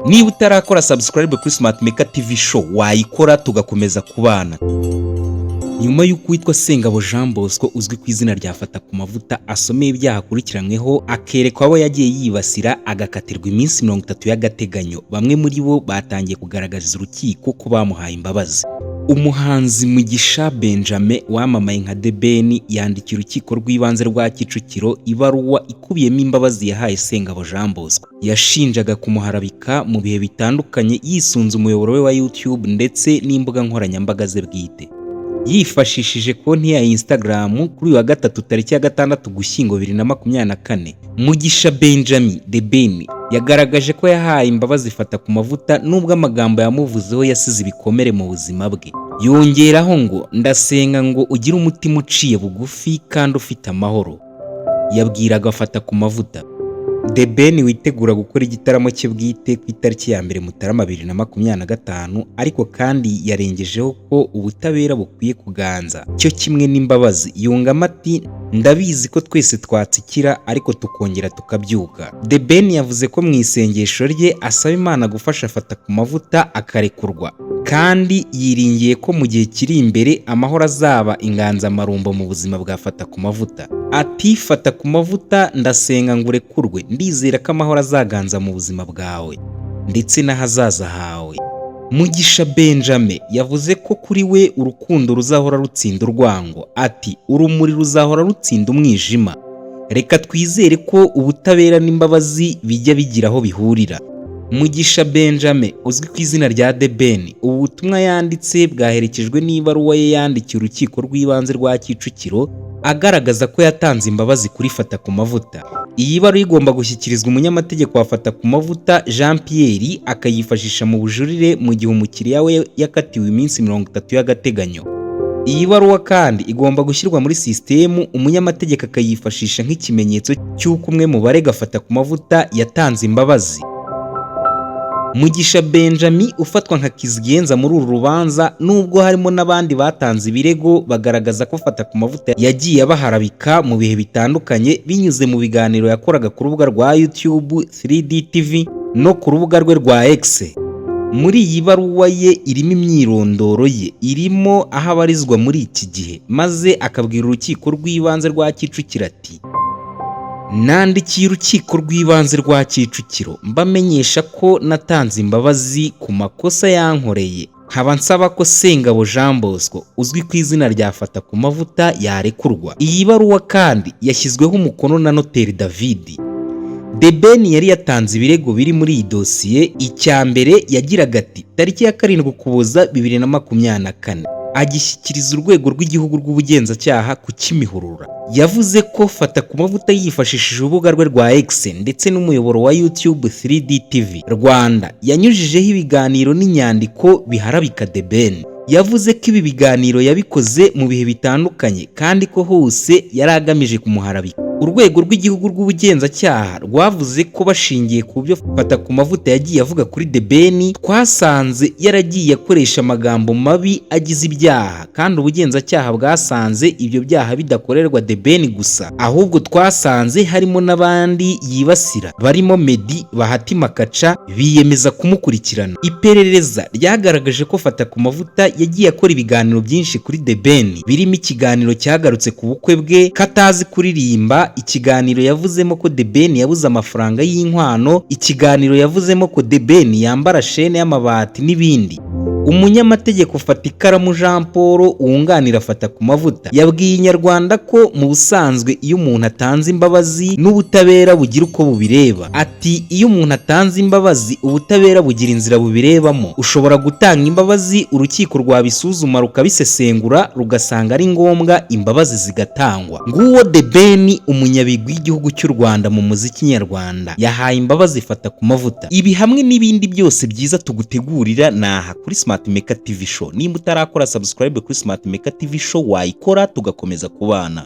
Niba utarakora subscribe kuri Smart Maker TV Show, wayikora tugakomeza kubana. Nyuma y'uko uwitwa Sengabo Jean Bosco uzwi ku izina rya Fatakumavuta asomeye ibyaha akurikiranyweho, akerekwa abo yagiye yibasira, agakatirwa iminsi 30 y'agateganyo, bamwe muri bo batangiye kugaragariza urukiko ko bamuhaye imbabazi. Umuhanzi Mugisha Benjamin wamamaye nka The Ben yandikiye Urukiko rw'Ibanze rwa Kicukiro ibaruwa ikubiyemo imbabazi yahaye Sengabo Jean Bosco yashinjaga kumuharabika mu bihe bitandukanye yisunze umuyoboro we wa YouTube ndetse n'imbuga nkoranyambaga ze bwite. Yifashishije konti ya Instagram kuri uyu wa gatatu tariki ya 6 Ugushyingo 2024, Mugisha Benjamin The Ben yagaragaje ko yahaye imbabazi Fatakumavuta nubwo amagambo yamuvuzeho yasize ibikomere mu buzima bwe. Yongeraho ngo: "Ndasenga ngo ugire umutima uciye bugufi kandi ufite amahoro." Yabwiraga Fatakumavuta. The Ben witegura gukora igitaramo cye bwite ku itariki ya 1 Mutarama 2025, ariko kandi yarengejeho ko ubutabera bukwiye kuganza cyo kimwe n'imbabazi. Yungamo ati: "Ndabizi ko twese twatsikira ariko tukongera tukabyuka." The Ben yavuze ko mu isengesho rye asaba Imana gufasha Fatakumavuta akarekurwa, kandi yiringiye ko mu gihe kiri imbere amahoro azaba inganzamarumbo mu buzima bwa Fatakumavuta. Ati: "Fatakumavuta, ndasenga ngo urekurwe. Ndizera ko amahoro azaganza mu buzima bwawe ndetse n'ahazaza hawe." Mugisha Benjamin yavuze ko kuri we urukundo ruzahora rutsinda urwango. Ati: "Urumuri ruzahora rutsinda umwijima. Reka twizere ko ubutabera n'imbabazi bijya bigira aho bihurira." Mugisha Benjamin uzwi ku izina rya The Ben, ubu butumwa yanditse bwaherekejwe n'ibaruwa ye yandikiye Urukiko rw'Ibanze rwa Kicukiro agaragaza ko yatanze imbabazi kuri Fatakumavuta. Iyi baruwa igomba gushyikirizwa umunyamategeko wa Fatakumavuta Jean Pierre, akayifashisha mu bujurire mu gihe umukiriya we yakatiwe iminsi 30 y'agateganyo. Iyi baruwa kandi igomba gushyirwa muri sisitemu, umunyamategeko akayifashisha nk'ikimenyetso cy'uko umwe mu barega Fatakumavuta yatanze imbabazi. Mugisha Benjamin ufatwa nka kizigenza muri uru rubanza, nubwo harimo n'abandi batanze ibirego bagaragaza ko Fatakumavuta yagiye abaharabika mu bihe bitandukanye binyuze mu biganiro yakoraga ku rubuga rwa YouTube 3D TV no ku rubuga rwe rwa X. Muri iyi baruwa ye irimo imyirondoro ye, irimo aho abarizwa muri iki gihe, maze akabwira Urukiko rw'Ibanze rwa Kicukiro ati: "Nandikiye Urukiko rw'Ibanze rwa Kicukiro mbamenyesha ko natanze imbabazi ku makosa yankoreye, nkaba nsaba ko Sengabo Jean Bosco uzwi ku izina rya Fatakumavuta yarekurwa." Iyi baruwa kandi yashyizweho umukono na Noteri David. The Ben yari yatanze ibirego biri muri iyi dosiye. Icya mbere yagiraga ati: "Tariki ya 7 Ukuboza 2024", agishyikiriza Urwego rw'Igihugu rw'Ubugenzacyaha ku Kimihurura. Yavuze ko Fatakumavuta yifashishije urubuga rwe rwa X ndetse n'umuyoboro wa YouTube 3D TV Rwanda yanyujijeho ibiganiro n'inyandiko biharabika The Ben. Yavuze ko ibi biganiro yabikoze mu bihe bitandukanye kandi ko hose yari agamije kumuharabika. Urwego rw'Igihugu rw'Ubugenzacyaha rwavuze ko bashingiye ku byo Fatakumavuta yagiye avuga kuri The Ben, twasanze yaragiye akoresha amagambo mabi agize ibyaha, kandi ubugenzacyaha bwasanze ibyo byaha bidakorerwa The Ben gusa, ahubwo twasanze harimo n'abandi yibasira barimo Meddy, Bahati Makaca, biyemeza kumukurikirana. Iperereza ryagaragaje ko Fatakumavuta yagiye akora ibiganiro byinshi kuri The Ben, birimo ikiganiro cyagarutse ku bukwe bwe, katazi kuririmba, ikiganiro yavuzemo ko The Ben yabuze amafaranga y'inkwano, ikiganiro yavuzemo ko The Ben yambara shene y'amabati n'ibindi. Umunyamategeko Fatikaramu Jean Paul wunganira Fatakumavuta yabwiye Inyarwanda ko mu busanzwe iyo umuntu atanze imbabazi n'ubutabera bugira uko bubireba. Ati: "Iyo umuntu atanze imbabazi, ubutabera bugira inzira bubirebamo. Ushobora gutanga imbabazi, urukiko rwabisuzuma, rukabisesengura, rugasanga ari ngombwa, imbabazi zigatangwa." Nguwo The Ben, umunyabigwi w'igihugu cy'u Rwanda mu muziki nyarwanda, yahaye imbabazi Fatakumavuta. Ibi hamwe n'ibindi byose byiza tugutegurira ni aha kuri Smart Maker TV Show. Nimba utarakora subscribe kuri Smart Maker TV Show, wayikora tugakomeza kubana.